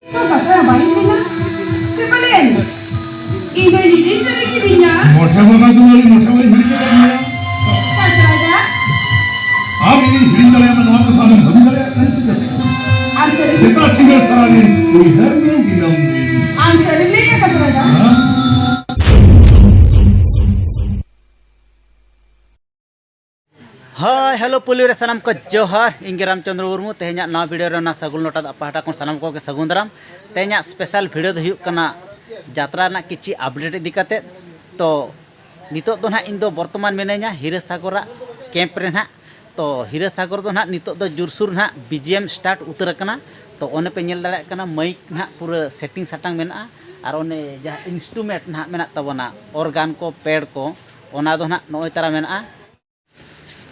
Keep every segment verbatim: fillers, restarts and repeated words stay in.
ᱛᱚ ᱠᱟᱥᱨᱟ ᱵᱟᱭ ᱢᱮᱱᱟ? ᱥᱮ ᱯᱟᱞᱮᱱ ᱤᱧ ᱫᱚ ᱱᱤᱡᱮᱭ ᱥᱟᱹᱨᱤ ᱠᱤᱫᱤᱧᱟ? ᱢᱚᱴᱷᱮ ᱵᱟᱵᱟ ᱫᱩᱞᱟᱹᱲᱤ, ᱢᱚᱴᱷᱮ ᱵᱟᱵᱟ ᱦᱤᱲᱤᱧ ᱠᱟᱫ ᱢᱮᱭᱟ᱾ ᱠᱟᱥᱨᱟ ᱫᱟ᱾ ᱟᱢ ᱤᱧᱤᱧ ᱦᱤᱲᱤᱧ ᱫᱟᱲᱮᱭᱟᱢᱟ, ᱱᱚᱣᱟ ᱠᱟᱛᱷᱟ ᱟᱢᱮᱢ ᱵᱷᱟᱹᱵᱤ ᱫᱟᱲᱮᱭᱟᱜ ᱠᱟᱱᱟ ᱪᱤᱠᱟᱹᱛᱮ? ᱟᱢ ᱥᱟᱹᱨᱤ ᱥᱮᱛᱟᱜ ᱥᱤᱸᱜᱟᱹᱲ ᱥᱟᱨᱟᱫᱤᱱ ᱩᱭᱦᱟᱹᱨ ᱢᱮ ᱫᱤᱱᱟᱹᱢ ᱫᱤᱱ᱾ ᱟᱢ ᱥᱟᱹᱨᱤᱢ ᱞᱟᱹᱭᱮᱜᱼᱟ ᱠᱟᱥᱨᱟ ᱫᱟ? ᱦᱮᱸ? ᱦᱳᱭ, ᱦᱮᱞᱳ, ᱯᱩᱭᱞᱩ ᱨᱮ ᱥᱟᱱᱟᱢ ᱠᱚ ᱡᱚᱦᱟᱨ᱾ ᱤᱧ ᱜᱮ ᱨᱟᱢᱪᱚᱸᱫᱽᱨᱚ ᱢᱩᱨᱢᱩ᱾ ᱛᱮᱦᱮᱧᱟᱜ ᱱᱟᱣᱟ ᱵᱷᱤᱰᱤᱭᱳ ᱨᱮ ᱚᱱᱟ ᱥᱟᱹᱜᱩᱱ ᱞᱚᱴᱟ ᱫᱟᱜ ᱯᱟᱦᱴᱟ ᱠᱷᱚᱱ ᱥᱟᱱᱟᱢ ᱠᱚᱜᱮ ᱥᱟᱹᱜᱩᱱ ᱫᱟᱨᱟᱢ᱾ ᱛᱮᱦᱮᱧᱟᱜ ᱥᱯᱮᱥᱟᱞ ᱵᱷᱤᱰᱤᱭᱳ ᱫᱚ ᱦᱩᱭᱩᱜ ᱠᱟᱱᱟ ᱡᱟᱛᱨᱟ ᱨᱮᱱᱟᱜ ᱠᱤᱪᱷᱤ ᱟᱯᱰᱮᱴ ᱤᱫᱤ ᱠᱟᱛᱮᱫ᱾ ᱛᱚ, ᱱᱤᱛᱚᱜ ᱫᱚ ᱱᱟᱦᱟᱜ ᱤᱧ ᱫᱚ ᱵᱚᱨᱛᱚᱢᱟᱱ ᱢᱤᱱᱟᱹᱧᱟ ᱦᱤᱨᱟᱹᱥᱟᱜᱚᱨᱟᱜ ᱠᱮᱢᱯ ᱨᱮ ᱱᱟᱦᱟᱜ᱾ ᱛᱚ, ᱦᱤᱨᱟᱹᱥᱟᱜᱚᱨ ᱫᱚ ᱱᱟᱦᱟᱜ ᱱᱤᱛᱚᱜ ᱫᱚ ᱡᱳᱨᱥᱳᱨ ᱱᱟᱦᱟᱜ ᱵᱤ ᱡᱤ ᱮᱢ ᱥᱴᱟᱨᱴ ᱩᱛᱟᱹᱨ ᱟᱠᱟᱱᱟ᱾ ᱛᱚ, ᱚᱱᱮ ᱯᱮ ᱧᱮᱞ ᱫᱟᱲᱮᱭᱟᱜ ᱠᱟᱱᱟ, ᱢᱟᱭᱤᱠ ᱱᱟᱦᱟᱜ ᱯᱩᱨᱟᱹ ᱥᱮᱴᱤᱝ ᱥᱟᱴᱟᱝ ᱢᱮᱱᱟᱜᱼᱟ᱾ ᱟᱨ ᱚᱱᱮ ᱡᱟᱦᱟᱸ ᱤᱱᱥᱴᱨᱩᱢᱮᱱᱴ ᱱᱟᱦᱟᱜ ᱢᱮᱱᱟᱜ ᱛᱟᱵᱚᱱᱟ, ᱚᱨᱜᱟᱱ ᱠᱚ, ᱯᱮᱰ ᱠᱚ, ᱚᱱᱟ ᱫᱚ ᱱᱟᱦᱟᱜ ᱱᱚᱜᱼᱚᱭ ᱛᱟᱨᱟ ᱢᱮᱱᱟᱜᱼᱟ᱾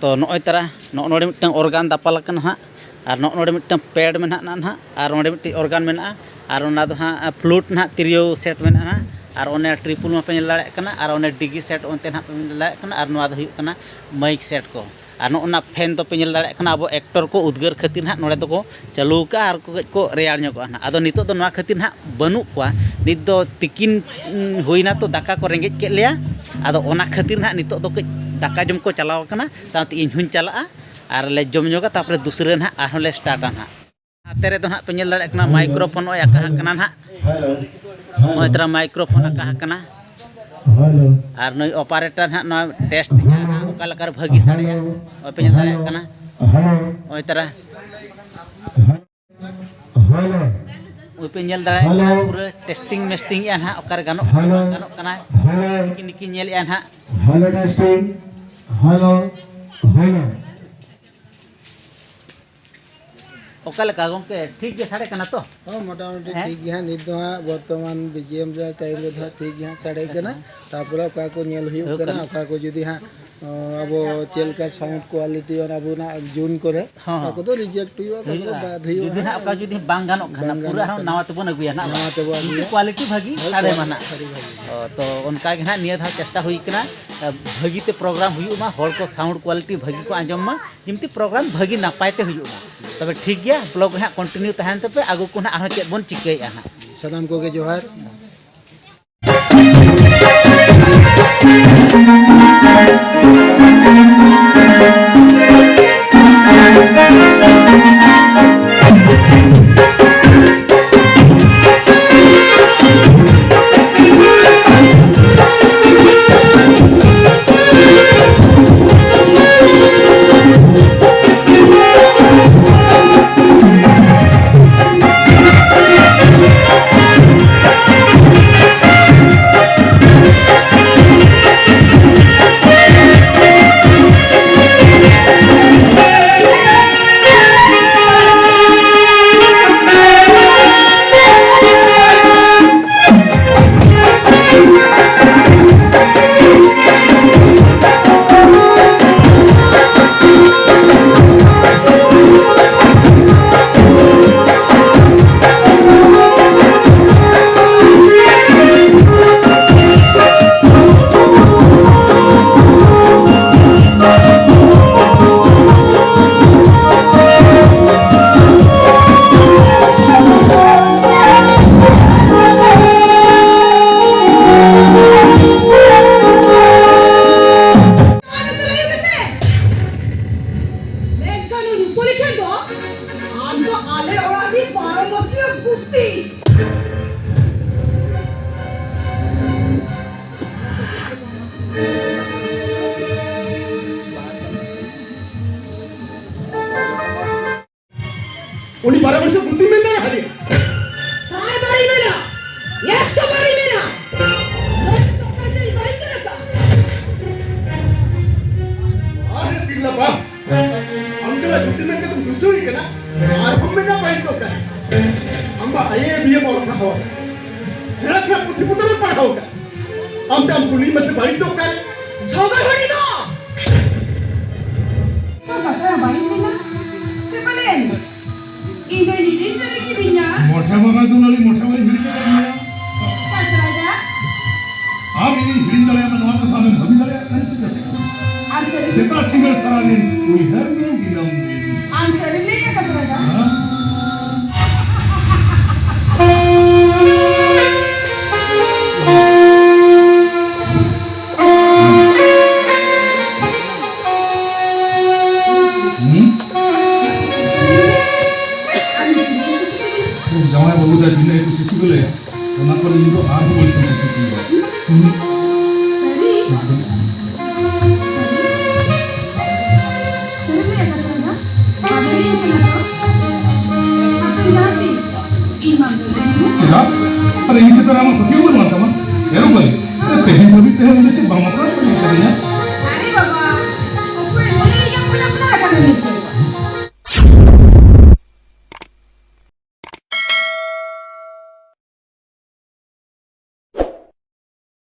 ᱛᱚ, ᱱᱚᱜᱼᱚᱭ ᱛᱟᱨᱟ, ᱱᱚᱜᱼᱚ ᱱᱚᱰᱮ ᱢᱤᱫᱴᱟᱝ ᱚᱨᱜᱟᱱ ᱫᱟᱯᱟᱞ ᱟᱠᱟᱱᱟ ᱦᱟᱸᱜ, ᱟᱨ ᱱᱚᱜᱼᱚ ᱱᱚᱰᱮ ᱢᱤᱫᱴᱟᱝ ᱯᱮᱰ ᱢᱮᱱᱟᱜᱼᱟ ᱱᱟᱦᱟᱜ, ᱟᱨ ᱱᱚᱰᱮ ᱢᱤᱫᱴᱤᱡ ᱚᱨᱜᱟᱱ ᱢᱮᱱᱟᱜᱼᱟ, ᱟᱨ ᱚᱱᱟ ᱫᱚ ᱦᱟᱸᱜ ᱯᱷᱞᱩᱴ ᱱᱟᱦᱟᱜ, ᱛᱤᱨᱭᱳ ᱥᱮᱴ ᱢᱮᱱᱟᱜᱼᱟ ᱱᱟᱦᱟᱜ, ᱟᱨ ᱚᱱᱮ ᱴᱨᱤᱯᱩᱞ ᱢᱟᱯᱮ ᱧᱮᱞ ᱫᱟᱲᱮᱭᱟᱜ ᱠᱟᱱᱟ, ᱟᱨ ᱚᱱᱮ ᱰᱤᱜᱤ ᱥᱮᱴ ᱚᱱᱛᱮ ᱱᱟᱦᱟᱜ ᱯᱮ ᱧᱮᱞ ᱫᱟᱲᱮᱭᱟᱜ ᱠᱟᱱᱟ, ᱟᱨ ᱱᱚᱣᱟ ᱫᱚ ᱦᱩᱭᱩᱜ ᱠᱟᱱᱟ ᱢᱟᱭᱤᱠ ᱥᱮᱴ ᱠᱚ᱾ ᱟᱨ ᱱᱚᱜᱼᱚ ᱱᱟ ᱯᱷᱮᱱ ᱫᱚᱯᱮ ᱧᱮᱞ ᱫᱟᱲᱮᱭᱟᱜ ᱠᱟᱱᱟ, ᱟᱵᱚ ᱮᱠᱴᱚᱨ ᱠᱚ ᱩᱫᱽᱜᱟᱹᱨ ᱠᱷᱟᱹᱛᱤᱨ ᱱᱟᱦᱟᱜ ᱱᱚᱰᱮ ᱫᱚᱠᱚ ᱪᱟᱹᱞᱩ ᱟᱠᱟᱫᱼᱟ, ᱟᱨ ᱠᱚ ᱠᱟᱹᱡ ᱠᱚ ᱨᱮᱭᱟᱲ ᱧᱚᱜᱚᱜᱼᱟ ᱱᱟᱦᱟᱜ᱾ ᱟᱫᱚ ᱱᱤᱛᱚᱜ ᱫᱚ ᱱᱚᱣᱟ ᱠᱷᱟᱹᱛᱤᱨ ᱱᱟᱦᱟᱜ ᱵᱟᱹᱱᱩᱜ ᱠᱚᱣᱟ᱾ ᱱᱤᱛ ᱫᱚ ᱛᱤᱠᱤᱱ, ᱩᱸ, ᱦᱩᱭᱱᱟ, ᱛᱚ ᱫᱟᱠᱟ ᱠᱚ ᱨᱮᱸᱜᱮᱡ ᱠᱮᱫ ᱞᱮᱭᱟ, ᱟᱫᱚ ᱚᱱᱟ ᱠᱷᱟᱹᱛᱤᱨ ᱱᱟᱦᱟᱜ ᱱᱤᱛᱚᱜ ᱫᱚ ᱠᱟᱹᱡ ᱫᱟᱠᱟ ᱡᱚᱢ ᱠᱚ ᱪᱟᱞᱟᱣ ᱟᱠᱟᱱᱟ, ᱥᱟᱶᱛᱮ ᱤᱧ ᱦᱚᱸᱧ ᱪᱟᱞᱟᱜᱼᱟ ᱟᱨ ᱞᱮ ᱡᱚᱢ ᱧᱚᱜᱟ, ᱛᱟᱨᱯᱚᱨᱮ ᱫᱩᱥᱨᱟᱹ ᱱᱟᱦᱟᱜ ᱟᱨᱦᱚᱸ ᱞᱮ ᱥᱴᱟᱨᱴᱟ ᱱᱟᱦᱟᱜ᱾ ᱦᱟᱛᱮ ᱨᱮᱫᱚ ᱱᱟᱦᱟᱜ ᱯᱮ ᱧᱮᱞ ᱫᱟᱲᱮᱭᱟᱜ ᱠᱟᱱᱟ ᱢᱟᱭᱠᱨᱳᱯᱷᱳᱱ ᱱᱚᱜᱼᱚᱭ ᱟᱠᱟ ᱟᱠᱟᱱᱟ ᱱᱟᱦᱟᱜ᱾ ᱱᱚᱜᱼᱚᱭ ᱛᱟᱨᱟ ᱢᱟᱭᱠᱨᱳᱯᱷᱳᱱ ᱟᱠᱟ ᱟᱠᱟᱱᱟ᱾ ᱟᱨ ᱱᱩᱭ ᱚᱯᱟᱨᱮᱴᱟᱨ ᱱᱟᱦᱟᱜ ᱱᱚᱣᱟ ᱴᱮᱥᱴ ᱮᱫᱼᱟ ᱱᱟᱦᱟᱜ, ᱚᱠᱟ ᱞᱮᱠᱟᱨᱮ ᱵᱷᱟᱹᱜᱤ ᱥᱟᱰᱮᱜᱼᱟ᱾ ᱱᱚᱜᱼᱚᱭ ᱯᱮ ᱧᱮᱞ ᱫᱟᱲᱮᱭᱟᱜ ᱠᱟᱱᱟ᱾ ᱱᱚᱜᱼᱚᱭ ᱛᱟᱨᱟ ᱦᱮᱞᱳ᱾ ᱱᱚᱜᱼᱚᱭ ᱯᱮ ᱧᱮᱞ ᱫᱟᱲᱮᱭᱟᱜ ᱠᱟᱱᱟ, ᱦᱮᱞᱳ᱾ ᱯᱩᱨᱟᱹ ᱴᱮᱥᱴᱤᱝ ᱢᱮᱥᱴᱤᱝ ᱮᱫᱼᱟ ᱱᱟᱦᱟᱜ, ᱚᱠᱟᱨᱮ ᱜᱟᱱᱚᱜ ᱠᱟᱱᱟ, ᱦᱮᱞᱳ᱾ ᱵᱟᱝ ᱜᱟᱱᱚᱜ ᱠᱟᱱᱟ᱾ ᱦᱮᱞᱳ᱾ ᱱᱤᱠᱤ ᱱᱤᱠᱤ ᱧᱮᱞᱮᱫᱼᱟ ᱱᱟᱦᱟᱜ᱾ Hello testing. ᱦᱮᱞᱳ᱾ ᱦᱮᱞᱳ᱾ ᱚᱠᱟ ᱞᱮᱠᱟ ᱜᱚᱢᱠᱮ, ᱴᱷᱤᱠ ᱜᱮ ᱥᱟᱰᱮ ᱠᱟᱱᱟ ᱛᱚ? ᱦᱚᱸ, ᱢᱚᱴᱟᱢᱩᱴᱤ ᱦᱮᱸ? ᱴᱷᱤᱠ ᱜᱮ ᱦᱟᱸᱜ᱾ ᱱᱤᱛ ᱫᱚ ᱦᱟᱸᱜ ᱵᱚᱨᱛᱚᱢᱟᱱ ᱵᱤ ᱡᱤ ᱮᱢ ᱨᱮ ᱴᱟᱭᱤᱢ ᱨᱮᱫᱚ ᱦᱟᱸᱜ ᱴᱷᱤᱠ ᱜᱮ ᱦᱟᱸᱜ ᱥᱟᱰᱮ ᱠᱟᱱᱟ᱾ ᱛᱟᱨᱯᱚᱨᱮ ᱚᱠᱟ ᱠᱚ ᱧᱮᱞ ᱦᱩᱭᱩᱜ ᱦᱩᱭᱩᱜ ᱠᱟᱱᱟ, ᱠᱟᱱᱟ᱾ ᱚᱠᱟ ᱠᱚ ᱡᱩᱫᱤ ᱦᱟᱸᱜ, ᱚ, ᱟᱵᱚ ᱪᱮᱫ ᱞᱮᱠᱟ ᱥᱟᱣᱩᱱᱰ ᱠᱳᱣᱟᱞᱤᱴᱤ ᱚᱱᱟ ᱟᱵᱚᱱᱟᱜ ᱡᱩᱱ ᱠᱚᱨᱮ, ᱦᱚᱸ, ᱚᱠᱟ ᱦᱚᱸ᱾ ᱠᱚᱫᱚ ᱨᱤᱡᱮᱠᱴ ᱦᱩᱭᱩᱜᱼᱟ, ᱚᱠᱟ ᱠᱚᱫᱚ ᱦᱩᱭᱩᱜᱼᱟ᱾ ᱵᱟᱫ ᱦᱩᱭᱩᱜᱼᱟ ᱡᱩᱫᱤ ᱦᱟᱸᱜ ᱦᱟᱸᱜ᱾ ᱚᱠᱟ ᱡᱩᱫᱤ ᱵᱟᱝ ᱜᱟᱱᱚᱜ ᱠᱷᱟᱱ, ᱵᱟᱝ ᱯᱩᱨᱟᱹ ᱜᱟᱱᱚᱜ ᱟᱨᱦᱚᱸ ᱠᱷᱟᱱ᱾ ᱱᱟᱣᱟ ᱛᱮᱵᱚᱱ ᱟᱹᱜᱩᱭᱟ ᱦᱟᱸᱜ᱾ ᱱᱟᱣᱟ ᱛᱮᱵᱚᱱ ᱢᱤᱫᱴᱤᱡ ᱟᱹᱜᱩᱭᱟ᱾ ᱠᱳᱣᱟᱞᱤᱴᱤ ᱵᱷᱟᱹᱜᱤ ᱦᱳᱭ, ᱥᱟᱰᱮ ᱢᱟ ᱠᱳᱣᱟᱞᱤᱴᱤ ᱦᱟᱸᱜ᱾ ᱥᱟᱹᱨᱤ ᱵᱷᱟᱹᱜᱤ᱾ ᱚ, ᱛᱚ ᱚᱱᱠᱟ ᱜᱮ ᱦᱟᱸᱜ ᱱᱤᱭᱟᱹ ᱫᱷᱟᱣ ᱪᱮᱥᱴᱟ ᱦᱩᱭ ᱠᱟᱱᱟ, ᱵᱷᱟᱹᱜᱤ ᱛᱮ ᱯᱨᱳᱜᱨᱟᱢ ᱦᱩᱭᱩᱜ ᱢᱟ, ᱦᱚᱲ ᱠᱚ ᱥᱟᱣᱩᱱᱰ ᱠᱳᱣᱟᱞᱤᱴᱤ ᱵᱷᱟᱹᱜᱤ ᱠᱚ ᱟᱸᱡᱚᱢ ᱢᱟ, ᱡᱮᱢᱛᱤ ᱯᱨᱳᱜᱨᱟᱢ ᱵᱷᱟᱹᱜᱤ ᱱᱟᱯᱟᱭ ᱛᱮ ᱦᱩᱭᱩᱜ ᱢᱟ᱾ ᱛᱚᱵᱮ ᱴᱷᱤᱠ ᱜᱮᱭᱟ, ᱵᱞᱚᱜ ᱨᱮ ᱦᱟᱸᱜ ᱠᱚᱱᱴᱤᱱᱤᱭᱩ ᱛᱟᱦᱮᱱ ᱛᱟᱯᱮ, ᱟᱹᱜᱩ ᱠᱚ ᱱᱟᱦᱟᱜ ᱟᱨᱦᱚᱸ ᱪᱮᱫ ᱵᱚᱱ ᱪᱤᱠᱟᱹᱭᱮᱫᱼᱟ ᱱᱟᱦᱟᱜ᱾ ᱥᱟᱱᱟᱢ ᱠᱚᱜᱮ ᱡᱚᱦᱟᱨ᱾ ᱢᱮᱱᱠᱷᱟᱱ ᱩᱱᱤ ᱨᱩᱯᱟᱹᱞᱤ ᱴᱷᱮᱱ ᱫᱚ ᱟᱢ ᱫᱚ ᱟᱞᱮ ᱚᱲᱟᱜ ᱨᱤᱱ ᱯᱟᱨᱚᱢᱚᱥᱤᱭᱟᱹ ᱜᱩᱛᱤ᱾ ᱩᱱᱤ ᱯᱟᱨᱟᱢᱮᱥᱣᱚᱨ ᱵᱩᱫᱽᱫᱷᱤ ᱢᱮᱱ ᱫᱟᱲᱮᱭᱟᱜ ᱦᱟᱹᱵᱤᱡ᱾ ᱥᱟᱭ ᱵᱟᱨᱤ ᱢᱮᱱᱟ, ᱮᱠᱥᱚ ᱵᱟᱨᱤ ᱢᱮᱱᱟ᱾ ᱟᱨᱮ ᱛᱤᱨᱞᱟᱹ ᱵᱟᱯ, ᱟᱢ ᱫᱚ ᱵᱩᱫᱽᱫᱷᱤ ᱢᱮᱱ ᱠᱟᱛᱮᱢ ᱫᱩᱥᱤ ᱦᱩᱭ ᱠᱟᱱᱟ, ᱟᱨᱦᱚᱸ ᱢᱮᱱᱟ ᱵᱟᱹᱲᱤᱡ ᱫᱚ ᱚᱠᱟᱨᱮ? ᱟᱢ ᱢᱟ ᱟᱭ ᱮ ᱵᱤ ᱮ ᱚᱞ ᱯᱟᱲᱦᱟᱣ ᱟᱠᱟᱱᱟ, ᱥᱮᱬᱟ ᱥᱮᱬᱟ ᱯᱩᱛᱷᱤ ᱯᱚᱛᱚᱵ ᱮᱢ ᱯᱟᱲᱦᱟᱣ ᱟᱠᱟᱱᱟ, ᱟᱢ ᱛᱮ ᱟᱢ ᱠᱩᱞᱤ ᱢᱮᱥᱮ ᱵᱟᱹᱲᱤᱡ ᱫᱚ ᱚᱠᱟᱨᱮ? ᱡᱷᱚᱜᱚᱲ ᱦᱚᱲᱤ ᱫᱚ! ᱛᱚ ᱫᱟᱥᱟᱭ ᱵᱟᱹᱲᱤᱡ ᱞᱮᱱᱟ? ᱥᱮ ᱯᱟᱞᱮᱱ ᱤᱧ ᱫᱚᱭ ᱱᱤᱡᱮ ᱥᱮᱫ ᱨᱮ ᱠᱤᱫᱤᱧᱟ? ᱢᱚᱴᱷᱮ ᱵᱟᱵᱟ ᱫᱩᱞᱟᱹᱲᱤ, ᱢᱚᱴᱷᱮ ᱵᱟᱹᱧ ᱦᱤᱲᱤᱧ ᱟᱠᱟᱫ ᱢᱮᱭᱟ᱾ ᱫᱟᱥᱟᱭ ᱫᱟ᱾ ᱟᱢ ᱤᱧᱤᱧ ᱦᱤᱲᱤᱧ ᱫᱟᱲᱮᱭᱟᱢᱟ, ᱱᱚᱣᱟ ᱠᱟᱛᱷᱟ ᱟᱢᱮᱢ ᱵᱷᱟᱹᱵᱤ ᱫᱟᱲᱮᱭᱟᱜ ᱠᱟᱱᱟ ᱪᱮᱫ? ᱟᱢ ᱥᱟᱹᱨᱤ ᱥᱮᱛᱟᱜ ᱥᱤᱸᱜᱟᱹᱲ ᱥᱟᱨᱟ ᱫᱤᱱ ᱩᱭᱦᱟᱹᱨ ᱢᱮᱭᱟᱹᱧ ᱫᱤᱱᱟᱹᱢ ᱫᱤᱱ᱾ ᱟᱢ ᱥᱟᱹᱨᱤᱢ ᱞᱟᱹᱭ ᱟᱠᱟᱫᱟ᱾ ᱛᱤᱱᱟᱹᱜ ᱠᱚ ᱥᱤᱥᱩ ᱠᱚ ᱞᱟᱹᱭᱟ, ᱚᱱᱟ ᱠᱷᱚᱱ ᱤᱧ ᱫᱚ ᱟᱨᱦᱚᱸ ᱵᱟᱹᱲᱛᱤ ᱠᱚ ᱥᱤᱥᱩᱭᱟ᱾ ᱥᱟᱹᱨᱤ? ᱥᱟᱹᱨᱤ? ᱥᱟᱹᱨᱤ ᱞᱟᱹᱭ ᱠᱟᱛᱷᱟ ᱠᱟᱱᱟ᱾ ᱵᱟᱰᱟᱭ ᱠᱟᱱᱟ ᱛᱚ? ᱟᱯᱮ ᱡᱟᱦᱟᱸ ᱛᱤᱥ ᱤᱧ ᱢᱟᱢ ᱞᱟᱹᱭ ᱟᱹᱧᱟ᱾ ᱪᱮᱫᱟᱜ? ᱟᱨ ᱤᱧ ᱪᱮᱛᱟᱱ ᱨᱮ ᱟᱢᱟᱜ ᱯᱟᱹᱛᱭᱟᱹᱣ